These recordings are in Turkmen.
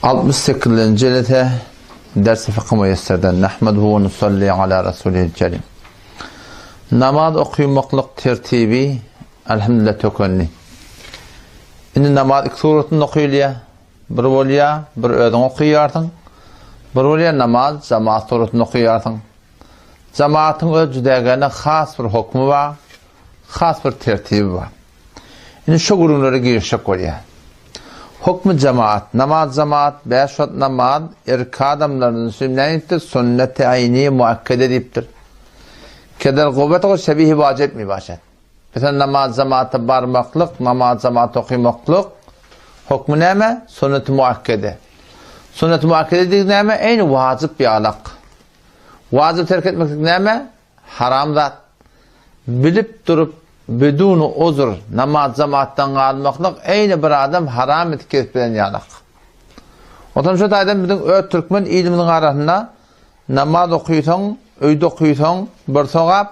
68-nji jelese Ders-i Fykh Müýesserden Nahmeduhu we nusalli ala Rasulihil Kerim. Namaz okymaklyk tertibi elhamdülillah tökendi. Indi namaz iki suratynda okylýar. Bir bolýar, bir özüň okaýarsyň. Bir bolýar namaz jemaat suratynda okaýarsyň. Jemaatyň öz jüdägäne has bir hokmy bar, has bir tertibi bar. Indi şu gürrüňlere girişjek bolýar. Hukmy jemaat, namaz jemaat, bäş wagt namaz erkek adamlardan üçin näme diýipdir? Sünneti aýni muakkede diýipdir. Kedel guwweti we şebihi wajib mi başat. Meselem namaz jemaata barmaklyk, namaz jemaat okymaklyk hukmy näme? Sünneti muakkede. Sünneti muakkede diýdik näme? Eýni wajyp ýalak. Wajyp terk etmeklik näme? Haram zat. Bilip durup, biduni uzr, namaz jemaatdan galmaklyk eýni bir adam haram et kesip bilen ýalak. Otam şu taýdan biziň öz türkmen ilimiziň arasynda namaz okysaň, öýde okysaň bir sogap,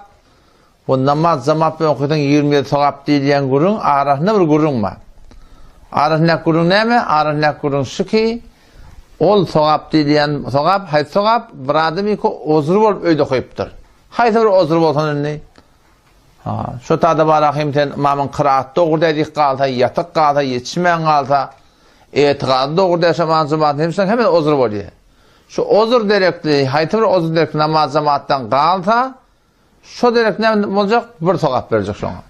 we namaz jemaat bilen okysaň 27 sogap diýilýän gürrüň arasynda bir gürrüň bar. Arasyndaky gürrüň näme? Arasyndaky gürrüň şu ki, Ol sogap diýilýän sogap haýsy sogap? Bir adam iki ozry bolup öýde okaýypdyr. Haýsy bir ozry bolsun indi? Ha, şo tada barahym sen ymamyň kyraat dogry däl diýip galsa, ýatyk galsa, ýetişmän galsa, etigady dogry däl şo namaz jemaatyn hemşeň hemme ozry bolýar. Şu ozr derekli, haýsy bir ozr derekli namaz jemaatdan galsa, şo derek näme boljak? Bir sogap berjek şoňa.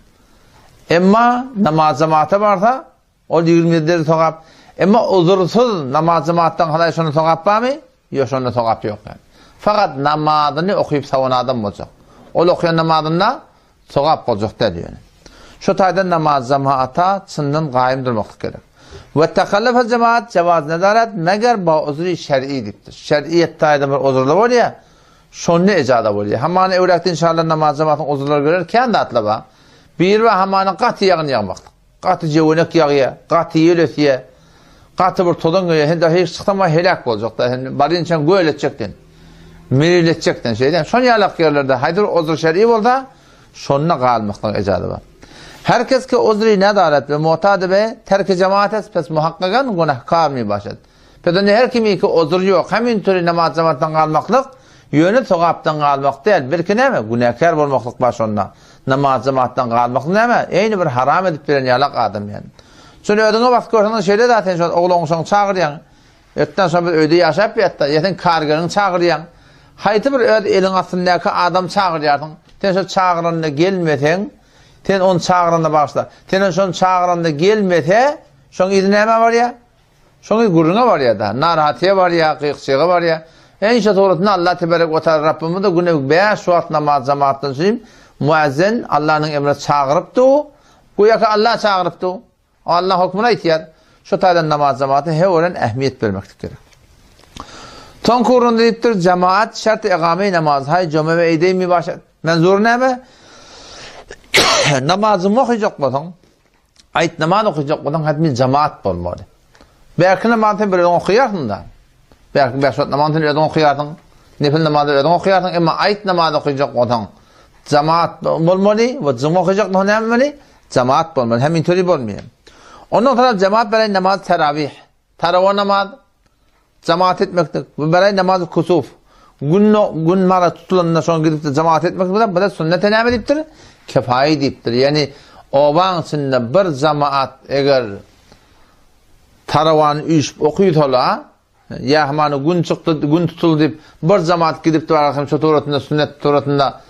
Emma namaz jemaata barsa, Ol 27 derece sogap. Emma uzursyz namaz jemaatdan halaý şonda sogap barmy? Ýok, şonda sogap ýok. Yani. Fakat namazyny okyp sawan adam boljak. Ol okaýan namazynda sogap boljak däl ýöne. Şu taýdan namaz jemaata çyndan gaýym durmaklyk gerek. We takallufa jemaat jawaz nedaret meger ba uzri şer'i diýipdir. Şer'iýet taýdan bir uzurly bolýar. Şonda ejaza bolýar. Hamany öwräkde inşallah namaz jemaatyň uzurlary görer kän zatlar bar. Biri bar hamany gaty ýagyn ýagmaklyk. Gaty jöwenek ýagýa, gaty ýel ösýä, gaty bir tozan gelýä, sen daşaryk çyksaň maňa heläk boljak-da, sen barynçaň göl etjek sen. Melil etjek sen, şeýdämi? Şon ýalak ýerlerde haýsy bir uzr şer'i bolsa, şonda galmaklygyň ejazy bar. Her kes ki uzri nedaret we mu'tady be terki jemaat est, pes muhakkagan günahkar mi başat. Pes onda her kimi ki uzr ýok, hemin türi namaz jemaatdan galmaklyk, ýöne sogapdan galmak däl, belki näme, günäkär bolmaklyk bar şonda. Namaz jemaatdan galmaklyk näme? Eýni bir haram edip beren ýalak adam ýaly. Şony özüňe basyp görseň şeýle zat sen şol oglan-uşagyňy çagyrýaň. Ertden şol bir öýde ýaşap ýatda, ýa sen kargeriňi çagyrýaň. Haýsy bir öz eliň astyndaky adam çagyrýarsyň. Sen şol çagyranda gelmeseň, sen ony çagyranda bagyşla. Sen şony çagyranda gelmese, şoň yzy nämä barýar? Şoň gürrüňe barýar-da, narahatyýa barýar, gyk-çyga barýar. Ençe suratynda Allah tebarek we taala Rabbimiz-de güne bäş wagt namaz jemaatdan üçin muezzen Allanyň emrine çagyrypdy, göýäki Allah çagyrypdy. Allah hökmüni aýtýar. Şu taýdan namaz jemaata he ören ähmiýet bermeklik gerek. Soňky orunda diýipdir, jemaat şert egame namaz haý jome we eýdeý mi başat. Menzur näme? Namazymy okajak bolsaň, Aýt namaz okajak bolsaň hatmi jamaat bolmaly. Bärki namazy sen bir özüň okaýarsyň-da. Bärki bäş wagt namazy sen özüň okaýarsyň. Nefil namazy özüň okaýarsyň, emma aýt namazy okajak bolsaň jamaat bolmaly we juma okajak bolsaň näme bolmaly? Jamaat bolmaly. Hem interi bolmaýar. Ondan soň jamaat bilen namaz terawih. Tarawa namaz, jamaat etmeklik, bu beraý namaz kusuf. Gün gün mara tutulanda şoň gidip jamaat etmeklik bilen bu da sünnete näme diýipdir? Kefaýe diýipdir. Ýani obaň içinde bir jamaat eger tarawany üýşüp okysalar, ýa hamana gün çykdy, gün tutuldy diýip bir jamaat gidip durar hem şu suratynda sünnet suratynda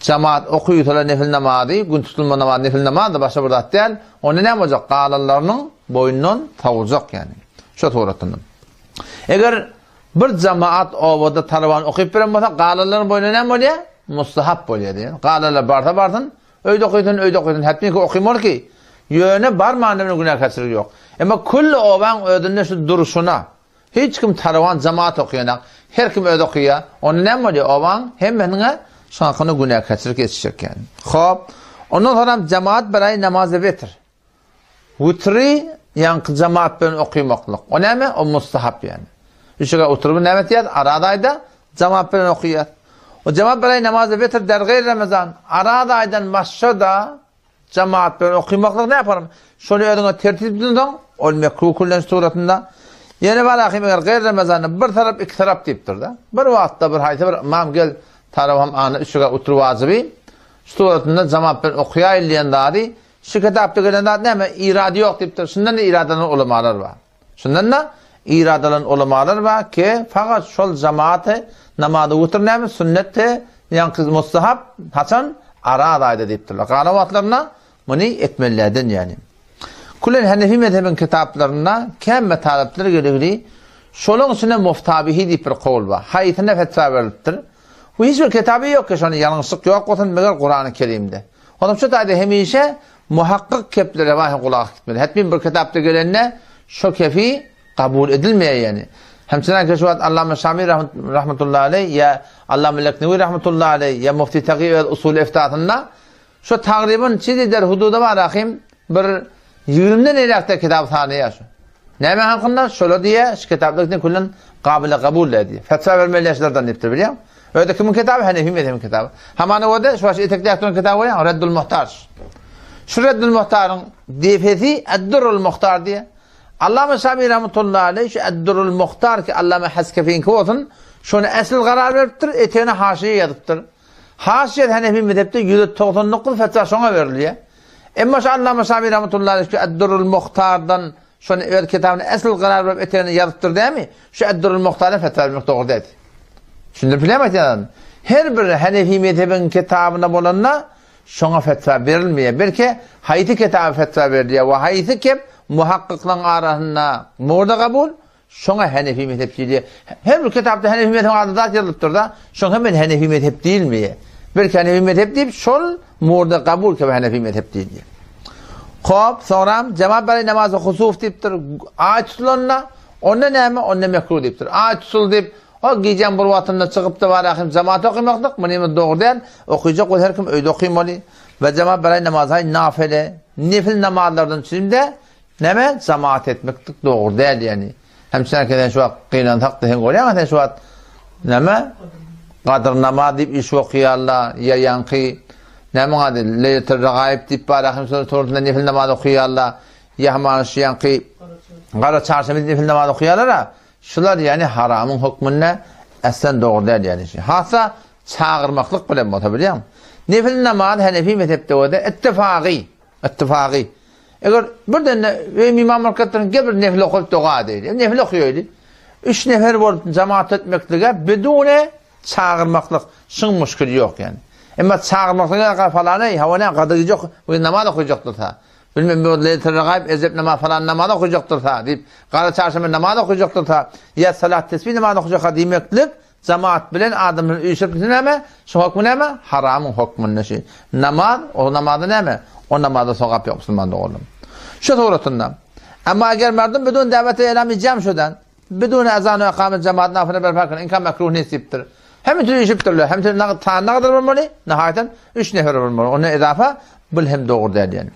Jemaat okysalar nefil namazy, gün tutulma namazy nefil namazdyr, başga bir zat däl. Onda näme boljak? Galanlarynyň boýundan sowuljak ýagny. Şo suratynda. Eger bir jemaat obada talabany okyp beren bolsa, galanlaryň boýnuna näme bolýar? Mustahap bolýar diýen. Galanlar barsa barsyn, öýde okysyn, öýde okysyn, hetmi ki okymaly ki, ýöne barmanda bir günäkärçilik ýok. Emma külli obaň özünde şu durşuna, Hiç kim tarawan jamaat okaýanak. Her kim özi okaýa. Onda näme bolýa? Obaň hemmesine şakyny günäkärçilik ýetişjek ýaly. Hop. Ondan soňam jamaat bir aý namazy witr. Witri ýaňky jamaat bilen okamaklyk. O näme? O mustahap ýaly. Üç rekat oturyp näme etýär? Araz aýda jamaat bilen okaýar. O jamaat bir aý namazy witr der gaýr Ramazan. Araz aýdan başga-da Jemaat bilen okymaklyk näme param? Şony özüňe tertip düzseň, ol mekruh küllenç suratynda. Ýene bar ahim eger gaýr Ramazanda bir tarap iki tarap diýipdir-de. Bir wagtda bir haýsy bir ymam gel tarap hem ana üç rekat witr wajyby şu suratynda jamat bilen okaýaýyn diýen zady şu kitapda gelen zat näme irady ýok diýipdir. Şundan-da irady alan ulamalar bar. Şundan-da irady alan ulamalar bar ki fakat şol jamaty namazy witr näme sünnetdi ýaňky mustahap haçan araz aýda diýipdirler. Galan wagtlarynda Muny etmelilerden ýaly. Külen Hanefi mezhebiň kitaplarynda kämme talyplar geligli şolaň içinde muftabihi diýip bir kowul bar. Haýsyna fetwa berlipdir? Bu hiç bir kitaby ýok ki şony ýalňyşlyk ýok bolsun meger Kurany Kerimde. Onuň şu taýda hemişe muhakkyk keplere bar gulak gitmeli. Hetmin bir kitapda gelende şo kefi kabul edilmeýär ýani. Hemçinan ki şu wagt Allama Şami rahmetullahi aleyh ýa Allama Leknewi rahmetullahi aleyh ýa Mufti Tagi öz usul eftasynda Şu tagrybyn çizi der hududa bar ahym bir ýigrimden eýläkde kitap sanaýar şu. Näme hakynda? Şolar diýýär, şu kitaplar içinde küllen gabyla kabul däl diýýär. Fetwa bermeli şulardan diýipdir bilýäň. Öde kimiň kitaby? Hanefi mezhebiň kitaby. Hamana öde şu başy etekdäki duran kitaby goýaň, Reddul Muhtar. Şu Reddul Muhtaryň defesi Eddurul Muhtar diýýär. Allama Şami rahmetullahi aleyh şu Eddurul Muhtar ki Allama Haskefiňki bolsun, şony esl karar beripdir, etegine haşiýe ýazypdyr. Haşiýe Hanefi mezhepde 199 fetwa şoňa berilýär. Emma şu Allama Şami rahmetullahi aleyh şu Eddurul Muhtardan şony öz kitabyna esl karar berip etegine ýazypdyr dämi? Şu Eddurul Muhtardan fetwa bermek dogry däl. Düşündirip bilýärmi aýtýan Her bir Hanefi mezhebiň kitabyna bolanda şoňa fetwa berilmeýär. Belki haýsy kitaba fetwa berilýär we haýsy kep muhakkyklaryň arasynda murda kabul, Şoňa Hanefi mezhep diýilýär. Her bir kitapda Hanefi mezhebiň ady zat ýazylypdyr-da, şoň hemen Hanefi mezhep diýilmeýär. Belki Hanefi mezhep diýip, şol murda kabul kebe Hanefi mezhep diýilýär. Hop, soňram jemaat bary namazy husuf diýipdir. Aý tutulanda, onda näme? Onda mekruh diýipdir. Aý tutuldy diýip, o gijäň bir wagtynda çykyp-da bar ahim jemaat okamaklyk, muny hem dogry däl. Okuyjak bolsa her kim öýde okymaly. We jemaat bary namazy nafile, nefil namazlardan üçin-de Näme jamaat etmeklik dogry däl ýani. Hem sen sen şu wagt gynansak da sen görýäň sen şu wagt näme gadyr namaz diýip iş okaýarlar ýa ýaňky näme ady leýletul ragaýyp diýip bar hem şol torunda nefil namaz okaýarlar ýa haman şu ýaňky gara çarşenbe nefil namaz okaýarlar şular ýani haramyň hökmünde aslan dogry däl ýani. Hasa çagyrmaklyk bilen bolsa bilýäň. Nefil namaz Hanefi mezhepde bolsa ittifagy Ittifagy. Eger birden öý imam bolup ketdirin, gel bir nefil okup doga edeýli. Nefil okuýaýly. Üç nefer bolup jamaat etmeklige bidune çagyrmaklyk şyň muşkili ýok ýani. Emma çagyrmaklyga ga falany hawa ne gadyr gije bu namaz okujakdyr sa. Bilmem bu leýletul gaýb ezep namaz falan namaz okujakdyr sa diýip, gara çarşenbe namaz okujakdyr sa, ýa salat tesbih namaz okujak diýmeklik Jemaat bilen adamlary üýşürip näme? Şu hokmy näme? Haramyň hokmunda şu. Namaz, o namazda näme? O namazda sogap ýok musulman doganlarym. Şu suratynda. Emma eger merdum bidun dawete elam icam şudan, bidun ezan we ikamet jemaat nafile berpa kyn, inka mekruh nesipdir. Hem üçin üýşüpdirler, hem üçin nagt san nagdyr bolmaly, nihaýaten üç nefer bolmaly. Onda izafa bil hem dogry däl ýani.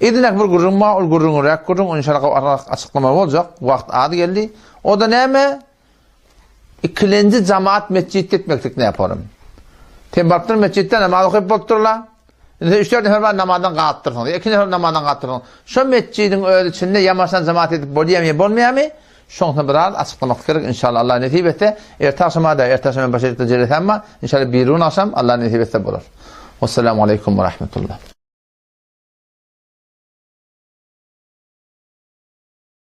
Idnek bir gürrüň bar, ol gürrüňräk gürrüň, inşallah açyklama boljak. Wagt az geldi. O da näme? Ikilenji jamaat metjitde etmeklik näporym? Sen barypdyr metjitde namaz okyp bolupdyrla. Indi sen üç-dört nefer bar namazdan galypdyrsyň. Ýa iki nefer namazdan galypdyrsyň. Şo metjidiň öz içinde ýamaşan jamaat edip bolýarmy ýa bolmaýarmy? Şoňsy biraz açyklamak gerek. Inşallah Allah nesip etse, erte agşama da, erte agşam men başa ýetde jelesem bar. Inşallah birun agşam Allah nesip etse bolar. Wassalamu aleýkum we rahmetullah.